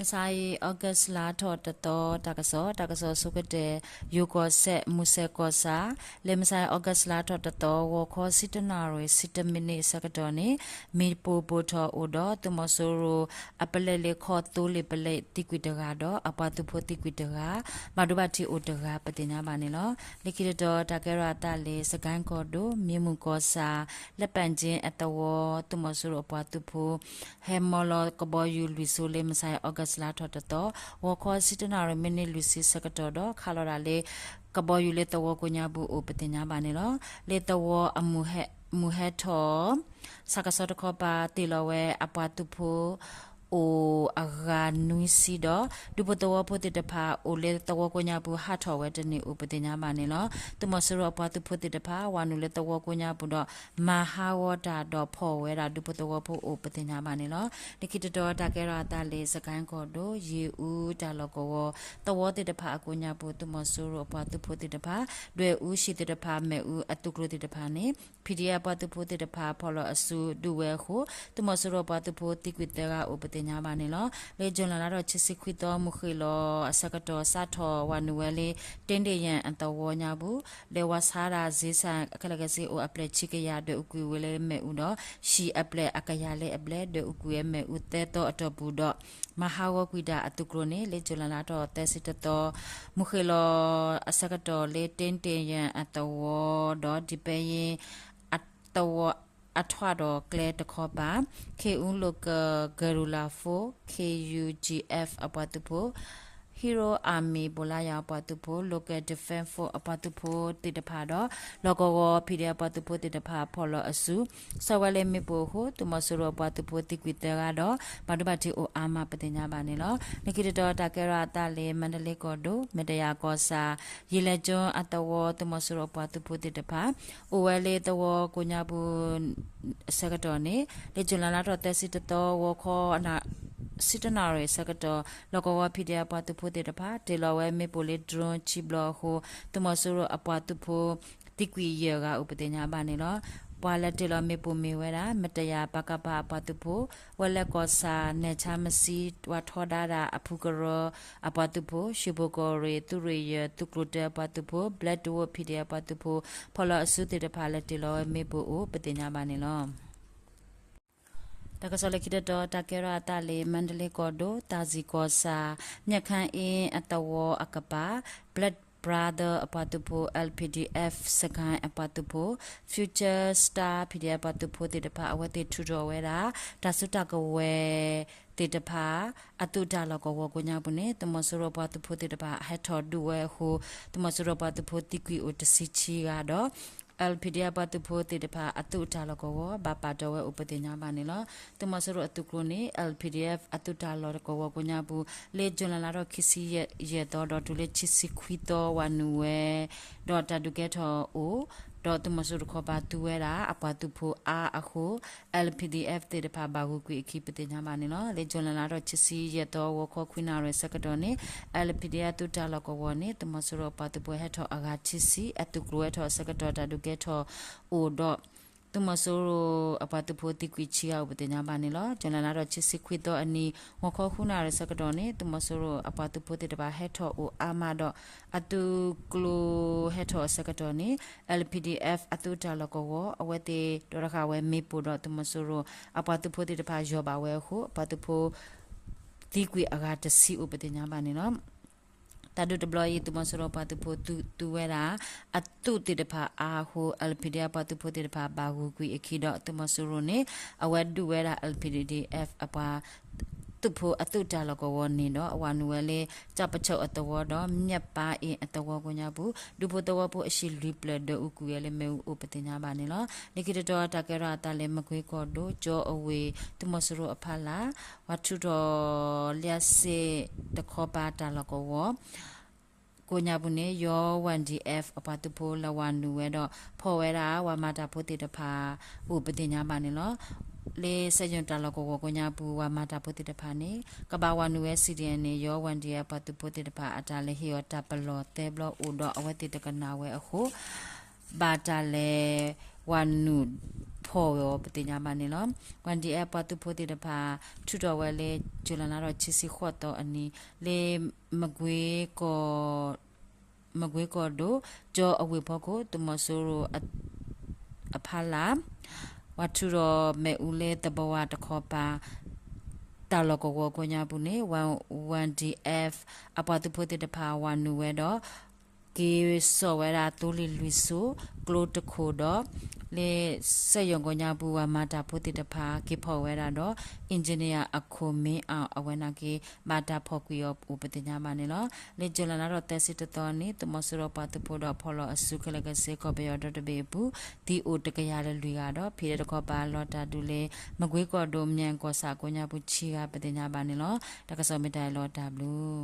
မုၢ်ဆါအံၤ August လါထီၣ်တသီ တၢ်ကစီၣ်, တၢ်ကစီၣ်ဆိကတၢၢ် ယိၤကီၢ်စဲၣ် မူစဲၣ်ကီၢ်ဆၣ်, လၢမုၢ်ဆါအံၤ August လါထီၣ်တသီ ဂီၤခီဆံတၢနၣ်ရံၣ် ဆံတၢမံးနံးအဆၢကတီၢ်န့ၣ် မ့ၣ်ပိၢ်ပိၢ်ထီၣ်အိၣ်ဒီး သုးမီၤစိရိၤအပလဲၣ်လၢခီၣ်သိလ့ၣ်ပလဲၣ်သံကွံာ်တဂၤဒီး အပှၤသုးဖိသံကွံာ်တဂၤ, ဘၣ်ဒိဘၣ်ထံးအိၣ်တဂၤ ပသ့ၣ်ညါဘၣ်န့ၣ်လီၤ. လၢခံတတီၤ တၢ်ကဲထီၣ်အသးလၢ စကဲၣ်ကီၢ်ဒိၣ် မံမုၢ်ကီၢ်ဆၣ် လၢပၣ်ကၠ့အသဝီ သုးမီၤစိရိၤအပှၤသုးဖိ ဟဲမီလီၤကဘီယူၤလွံၢ်စိလၢ မုၢ်ဆါအံၤ August လါထီၣ်တသီ ဂီၤခီဆံတၢနၣ်ရံၣ် မံးနံးလွံၢ်ဆံဆၢကတီၢ်ဒီး ခးလီၤဒၣ်လၢ ကဘီယူၤလၢသဝီကိးညါပူၤအိၣ် ပသ့ၣ်ညါဘၣ်န့ၣ်လီၤ. လၢသဝီအမုၢ်ဟဲထီၣ် ဆၣ်ကဆီတခီပၤ တ့ၢ်လီၤဝဲအပှၤသုးဖိ အိၣ်အဂၤနွံဆံဒီး ဒူဖိသဝီဖိသ့ၣ်တဖၣ် အိၣ်လၢသဝီကိးညါပူၤ ဟးထီၣ်ဝဲတန့ၢ်အိၣ် ပသ့ၣ်ညါဘၣ်န့ၣ်လီၤ. သုးမီၤစိရိၤအပှၤသုးဖိသ့ၣ်တဖၣ် ဝၤနုာ်လၢသဝီကိးညါပူၤဒီး မၤဟးဂီၤတၢ်ဒီးဖီၣ်ဝဲဒၣ်ဒူဖိသဝီဖိအိၣ် ပသ့ၣ်ညါဘၣ်န့ၣ်လီၤ. လၢခံတတီၤ တၢ်ကဲထီၣ်အသးလၢ စကဲၣ်ကီၢ်ဒိၣ် ယ့ၣ်အူတၢ်လီၢ်ကဝီၤ သဝီသ့ၣ်တဖၣ်အကိးညါပူၤ သုးမီၤစိရိၤအပှၤသုးဖိသ့ၣ်တဖၣ် ဒွဲၣ်အူဟံၣ်သ့ၣ်တဖၣ် မ့ၣ်အူအသုးကျိၤသ့ၣ်တဖၣ်န့ၣ် PDF အပှၤသုးဖိသ့ၣ်တဖၣ် ဖီၣ်လီၤအစုဒုးဝဲအဃိ သုးမီၤစိရိၤအပှၤသုးဖိသံကွံာ်သၢဂၤအိၣ် ပသ့ၣ်ညါဘၣ်န့ၣ်လီၤ. လၢ June လါထီၣ်ခံဆံခွံသီ မုၢ်ဃ့ၢ်လီၤအဆၢကတီၢ် စးထီၣ်ဝၤနုာ်ဝဲလၢ တ့တ့ယဲၢ်အသဝီညါပူၤ လဲၤဝၤဆါဒၣ် စ့ဆၣ်ခဲလၢာ်ခဲဆ့အိၣ်အပျဲၢ်ဆံကယၤ ဒွဲၣ်အူကွံာ်ဝဲလၢမ့ၣ်အူဒီး ဟံၣ်အပျဲၢ်အကယၤလၢအဘျဲၣ် ဒွဲၣ်အူကွံာ်ဝဲမ့ၣ်အူသၢသီအတီၢ်ပူၤဒီး မၤဟးဂီၤကွံာ်တၢ်အသုးကျိၤန့ၣ် လၢ June လါထီၣ်သၢဆံတသီ မုၢ်ဃ့ၢ်လီၤအဆၢကတီၢ်လၢ တ့တ့ယဲၢ်အသဝီဒီး ဒံးပဲယ့ အထွးဒီးကျဲတခီပၤ ခ့အူ Local Guerrilla Force ခ့ယူ GF အပှၤသုးဖိ Hero Army ဘိလါယၤအပှၤသုးဖိ Local Defense Force အပှၤသုးဖိသ့ၣ်တဖၣ်ဒီး လီၢ်ကဝီၤ PDF အပှၤသုးဖိသ့ၣ်တဖၣ် ဖီၣ်လီၤအစု ဆှၢဝဲလၢမ့ၣ်ပိၢ်အဃိ သုးမီၤစိရိၤအပှၤသုးဖိသံကွံာ်သၢဂၤဒီး ဘၣ်ဒိဘၣ်ထံးအိၣ်အါမး ပသ့ၣ်ညါဘၣ်န့ၣ်လီၤ. လၢခံတတီၤ တၢ်ကဲထီၣ်အသးလၢ မါဒလ့ကီၢ်ဒိၣ် မဲာ်တယၤကီၢ်ဆၣ် ယံာ်လဲၣ်ကၠိအသဝီ သုးမီၤစိရိၤအပှၤသုးဖိသ့ၣ်တဖၣ် အိၣ်ဝဲလၢသဝီကိးညါပူၤ အဆၢကတီၢ်န့ၣ် လၢ June လါထီၣ်သၢဆံတသီ ဂီၤခီ ဆံတၢနၣ်ရံၣ်အဆၢကတီၢ် လီၢ်ကဝီၤ PDF အပှၤသုးဖိသ့ၣ်တဖၣ် တ့ၢ်လီၤဝဲမ့ၣ်ပိၢ်လၢ drone ခံဘျီအဃိ သုးမီၤစိရိၤအပှၤသုးဖိ သံကွံာ်ယဲၢ်ဂၤအိၣ် ပသ့ၣ်ညါဘၣ်န့ၣ်လီၤ. ပှၤလၢတ့ၢ်လီၤမ့ၣ်ပိၢ်မ့ၢ်ဝဲဒၣ် မတယၤ ပကဖ အပှၤသုးဖိ ဝဲလဲၤကီၢ်ဆၣ် နဲၣ်ဆါမစံ ဝၤထီဒါဒၣ်အဖုကရၢအပှၤသုးဖိ ရွှေဘိုကီၢ်ရ့ၣ် သုးရ့ၣ်ယဲၢ် သုးကျိၤတၢအပှၤသုးဖိ Black Dwarf PDF အပှၤသုးဖိ ဖီၣ်လီၤအစုသ့ၣ်တဖၣ် လၢတ့ၢ်လီၤဝဲမ့ၣ်ပိၢ်အိၣ် ပသ့ၣ်ညါဘၣ်န့ၣ်လီၤ. တၢ်ကစီၣ်လၢခံတတီၤ တၢ်ကဲထီၣ်အသးလၢ မါဒလ့ကီၢ်ဒိၣ် သးစံၣ်ကီၢ်ဆၣ် မၠဲၣ်ခါအ့အသဝီအကပၤ Black Brother အပှၤသုးဖိ LPDF စကဲၣ်အပှၤသုးဖိ Future Star PDF အပှၤသုးဖိသ့ၣ်တဖၣ် အဝဲသ့ၣ်ထုးထီၣ်ဝဲဒၣ် တၢ်စုတၢ်ကဝဲၤသ့ၣ်တဖၣ် အသုးတၢ်လီၢ်ကဝီၤကိးညါပူၤန့ၣ် သုးမီၤစိရိၤအပှၤသုးဖိသ့ၣ်တဖၣ် ဟဲထီၣ်ဒုးဝဲအဃိ သုးမီၤစိရိၤအပှၤသုးဖိသံကွံာ်အိၣ်တဆံဆံဂၤဒီး LPDF အပှၤသုးဖိသ့ၣ်တဖၣ် အသုးတၢ်လီၢ်ကဝီၤ ဘၣ်ပာ်တီၢ်ဝဲအိၣ် ပသ့ၣ်ညါဘၣ်န့ၣ်လီၤ. သုးမီၤစိရိၤအသုးကျိၤန့ၣ် LPDF အသုးတၢ်လီၢ်ကဝီၤကိးညါပူၤ လၢ June လါထီၣ်ခံဆံယဲၢ်သီဒီးတုၤလၢခံဆံခွံသီ ဝၤနုာ်ဝဲ ဒီးတၢ်ဒုးကဲထီၣ်အိၣ် ဒီးသုးမီၤစိရိၤတခီပၤသူဝဲဒၣ် အပှၤသုးဖိအါအဃိ LPDF သ့ၣ်တဖၣ်ဘၣ်ဂုာ်ကွံာ်အခံ ပသ့ၣ်ညါဘၣ်န့ၣ်လီၤ. လၢ June လါထီၣ်ခံဆံယဲၢ်သီ ဂီၤခီခွံနၣ်ရံၣ်ဆၢကတီၢ်န့ၣ် LPDF သုးတၢ်လီၢ်ကဝီၤန့ၣ် သုးမီၤစိရိၤအပှၤသုးဖိဟဲထီၣ်အဂၤခံဆံ အသုးကျိၤဟဲထီၣ်အဆၢကတီၢ် တၢ်ဒုးကဲထီၣ်အိၣ်ဒီး သုးမီၤစိရိၤအပှၤသုးဖိသံကွံာ်ဆံဂၤအိၣ် ပသ့ၣ်ညါဘၣ်န့ၣ်လီၤ. ကၠူၤလဲလါထီၣ်ခံဆံခွံသီအနံၤ ဂီၤခီဃုနၣ်ရံၣ်ဆၢကတီၢ်န့ၣ် သုးမီၤစိရိၤအပှၤသုးဖိသ့ၣ်တဖၣ်ဟဲထီၣ်အိၣ်အါမးဒီး အသုးကျိၤဟဲထီၣ်အဆၢကတီၢ်န့ၣ် LPDF အသုးတၢ်လီၢ်ကဝီၤ အဝဲသ့ၣ်ဒီးတဃာ်ဝဲမ့ၣ်ပိၢ်ဒီး သုးမီၤစိရိၤအပှၤသုးဖိသ့ၣ်တဖၣ်ယီၢ်ဘၣ်ဝဲအဃိ အပှၤသုးဖိ သံကွံာ်အဂၤတဆံအိၣ် ပသ့ၣ်ညါဘၣ်န့ၣ်လီၤ. တၢ်ဒုးတဘျီအံၤ သုးမီၤစိရိၤပှၤသုးဖိသူဝဲဒၣ် အသုးသ့ၣ်တဖၣ်အါအဃိ LPDF ပှၤသုးဖိသ့ၣ်တဖၣ်ဘၣ်ဂုာ်ကွံာ်အခံဒီး သုးမီၤစိရိၤန့ၣ် အဝဲဒုးဝဲဒၣ် LPDF အပှၤသုးဖိအသုးတၢ်လီၢ်ကဝီၤန့ၣ်ဒီး အဝၤနုာ်ဝဲလၢ ကၠီၣ်ပဆိးအသဝီဒီး မျၢ်ပၢ်အ့ၣ်အသဝီကိးညါပူၤ ဒူဖိသဝီဖိအဟံၣ်လွံၢ်ဖျၢၣ် ဒွဲၣ်အူကွံာ်ဝဲလၢမ့ၣ်အူအိၣ် ပသ့ၣ်ညါဘၣ်န့ၣ်လီၤ. လၢခံတတီၤ တၢ်ကဲထီၣ်အသးလၢ မကွ့ကီၢ်ဒိၣ် ကၠီအဝ့ၢ် သုးမီၤစိရိၤအဖီလာ် ပှၤထုးထီၣ်လံစ့တခီပၤတၢ်လီၢ်ကဝီၤ ကိးညါပူၤန့ၣ် ယီၤ YNDF အပှၤသုးဖိလဲၤဝၤနုာ်ဝဲဒီး ဖီၣ်ဝဲဒၣ် ပှၤမၤတၢ်ဖိသ့ၣ်တဖၣ်အိၣ် ပသ့ၣ်ညါဘၣ်န့ၣ်လီၤ. လၢစဲးယိၣ်တၢ်လီၢ်ကဝီၤကိးညါပူၤ ပှၤမၤတၢ်ဖိသ့ၣ်တဖၣ်န့ၣ် ကဘၣ်ဝၤနုာ်ဝဲ CDN န့ၣ် ယီၤ YNDF အပှၤသုးဖိသ့ၣ်တဖၣ်အတၢ်လဲၤဟ့ၣ်အီၤတၢ်ပလီၢ်သၢဘျီအိၣ်ဒီး အဝဲသ့ၣ်တကနၣ်ဝဲအဃိ ဘၣ်တၢ်လဲၤ ဝၤနုာ်ဖီၣ်ဝဲအီၤ ပသ့ၣ်ညါဘၣ်န့ၣ်လီၤ. ဝၣ်ဒံၣ်အဲၣ်ပှၤသုးဖိသ့ၣ်တဖၣ် ထုးထီၣ်ဝဲလၢ ကၠူၤလဲလါထီၣ်ခံဆံဃိးသီအနံၤ လၢ မကွ့ကီၢ်ဒိၣ် ကၠီအဝ့ၢ်ဖီခိၣ် သုးမီၤစိရိၤ အဖီလာ် ဝၤထုးထီၣ်မ့ၣ်အူလၢသဘီဝါတခီပၤ တၢ်လီၢ်ကဝီၤကိးညါပူၤန့ၣ် ဝၣ်ဒံၣ်အဲၣ် အပှၤသုးဖိသ့ၣ်တဖၣ် ဝၤနုာ်ဝဲဒီး က့ၤစိာ်ဝဲဒၣ်သိလ့ၣ်လွံၢ်စိ ကျိတခိၣ်ဒီး လၢစက်ရုံကိးညါပူၤ ပှၤမၤတၢ်ဖိသ့ၣ်တဖၣ် က့ၤဖီၣ်ဝဲဒၣ်ဒီး engineer အခိၣ်မ့ၢ်အီၤ အဝဲန့ၣ်က့ၤ ဘၣ်တၢ်ဖီၣ်ကွံာ်အီၤအိၣ် ပသ့ၣ်ညါဘၣ်န့ၣ်လီၤ. လၢကၠူၤလဲလါထီၣ်သၢဆံတသီန့ၣ် သုးမီၤစိရိၤပှၤသုးဖိဒီးဖီၣ်လီၤအစုခဲလၢာ်ခဲဆ့ ကီၢ်ပယီၤဒီတဘ့ၣ်အပူၤ သံအိၣ်တကယၤဒီးလွံၢ်ဂၤဒီး ဖံးဒဲးတခီပၤလီၤတၢ်ဒုးလၢ မကွ့ကီၢ်ဒိၣ် မၠဲၣ်ကီၢ်ဆၣ်ကိးညါပူၤဆံဂၤ ပသ့ၣ်ညါဘၣ်န့ၣ်လီၤ. တၢ်ကစီၣ်မ့ၢ်တၢ်အံၤလီၤ တၢ်ဘျုး